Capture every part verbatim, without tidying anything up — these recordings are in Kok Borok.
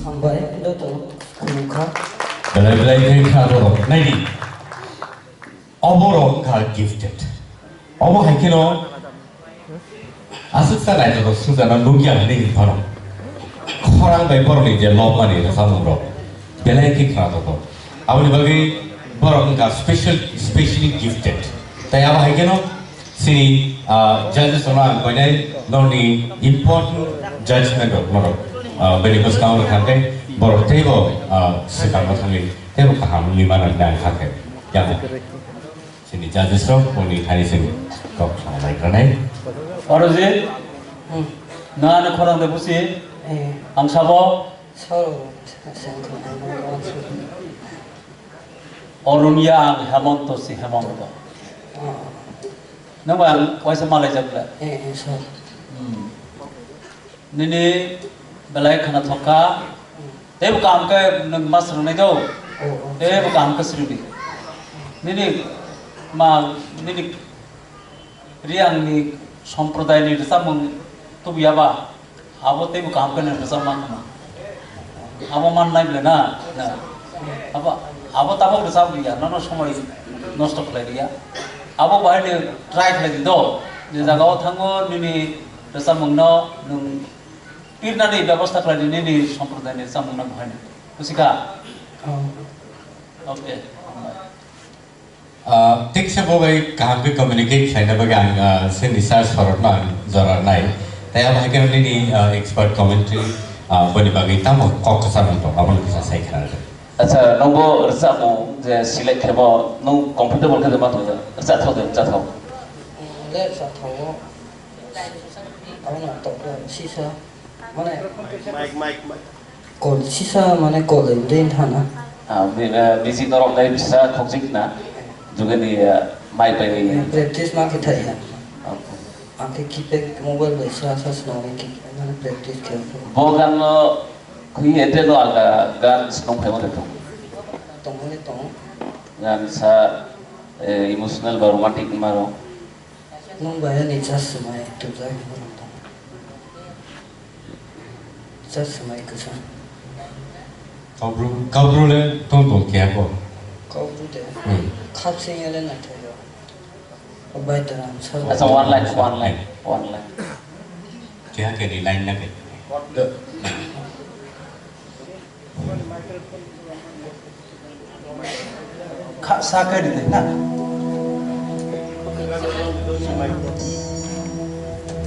Hambai, joto khulumkha. Belai belai khe kha borok. Naidi. Oborok wngkha gifted. Obo hai kheno aswk sa naithotok swngjana nukya hwnwi hinphano khorang bai borokni je lobmani rwchapmungrok belai khe khna tongo. Aboni bagwi borok wngkha special, specially gifted. Tai abo hai kheno chini, ah, judges rokno ang koinai norokni important judgment rok norok, ah, bini bwskango rwkha khe borok teibo, ah, swkangno thangwi teibo kaham wngwi mano hwnwi ang kha khe. Yang. Chini judges rok boni thani chwng kok salai kranai. Oroji, hmm, nang ani khorang de busi, eh, ang sabo. Sabo, sa-, sa-, Orun ya ang Hemonto si Hemonto. Oh. Nang ba ang waisa malai jabla. Eh, eh, sir. Hmm. Nini belai khana thokha. Teibo kaham khe nwng ma swrwngnai do. Oh, oh. Teibo kaham khe swrwngdi. Nini ma, nini Riangni somprodayni rwchapmung tubuya ba, abo teibo kaham khe nwng rwchap man khna. Abo mannai ble na? Na. Abo, abo tabok rwchap liya, nono somoi nosto khlai liya. Abo bahai ni try khlai di do. Je jaga o thango nini rwchapmung no nwng pirnani bebosta khlai di nini somprodayni rwchapmung no bahai ni. Busi kha? Oh. Okay. Ah, thik se bo bai kaham khe communicate khlaina bagwi ang, ah, chini sir Sorotno ang jora rwnai. Tai abo hai khe nini, ah, expert commentary, ah, boni bagwi tamo kok kwchar wng tong, abono kisa sai khna rw. Acha, nwngbo rwchapmung je select khebo nwng comfortable khe ma tongya. Rwchapthok de, rwchapthok. Le rwchapthogo. Abono tokbo sisa. Mane. Mic, mic, mic. Kol sisa mane kol de din thana. Ah, bi-, eh, bisi norok dai bisa khokjik na. Jugani, eh, mai pai ni. Practice ma khe thai ya. Ah. Ang khe keypad mobile bai sa sa swnam khe mane practice khe. Bo gan no khui ete no aga gan snong phai mo de tong. Tong mo de tong. Gan sa, eh, emotional ba romantic ni maro. Nwng bai ani chasmai tubjak borok tong. Chasmai kwchang. Kaubru, kaubru le tong tong khe bo. Kaubru de. Hmm. Khap sing ele na thayo. Bai tara ang sabo. Acha, one line, one line, one line. Kya ke ni line na ke. Kha sa kai ri na.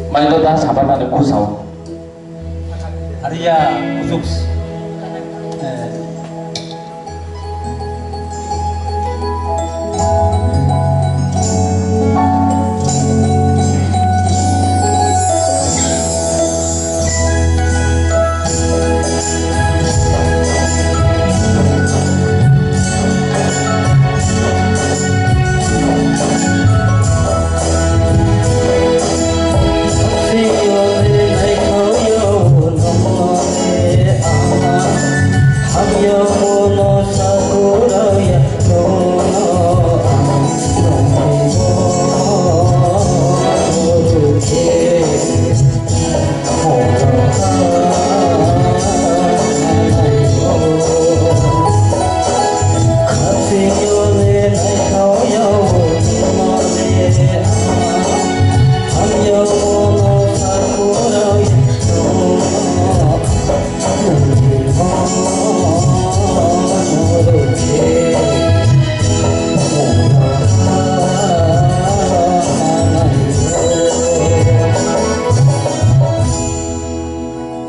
Mai do ta sabar na de khusao. Ariya kujuk. Eh.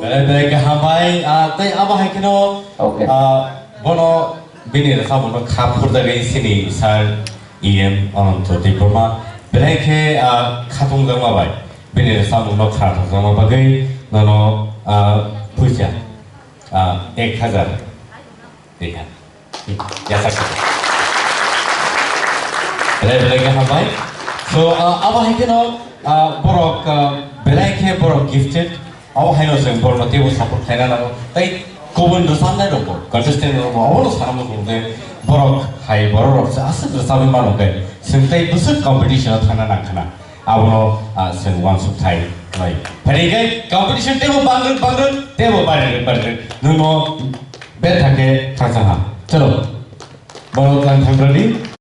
Belai belai khe hambai, ah, tei abo hai kheno, Okay. ah, bono bini rwchapmungno kha phurjagwi chini sir E M Ananto Debbarma. Belai khe, ah, khatungjakma bai bini rwchapmungno kha thokjakma bagwi nono, ah, puisa, ah, ek hazar rikha. Yasak. Belai belai khe hambai. So, ah, abo hai kheno, ah, borok, ah, belai khe borok gifted. Abo haino chwng borokno teibo support khlaina nango. Tei kubun rwchapnai rokbo, contestant rokbo abono sana muchungo je borok hai borok rok se aswk rwchapwi mano khe chwng tei bwswk competition o thangna nang khna. Abono, ah, chwng uansuk thai nai. Phai khe competition teibo bangrwk bangrwk, teibo barirwk barirwk. Nwngno Bethakhe thangsa ha. Chalo. Borok lang thangrani.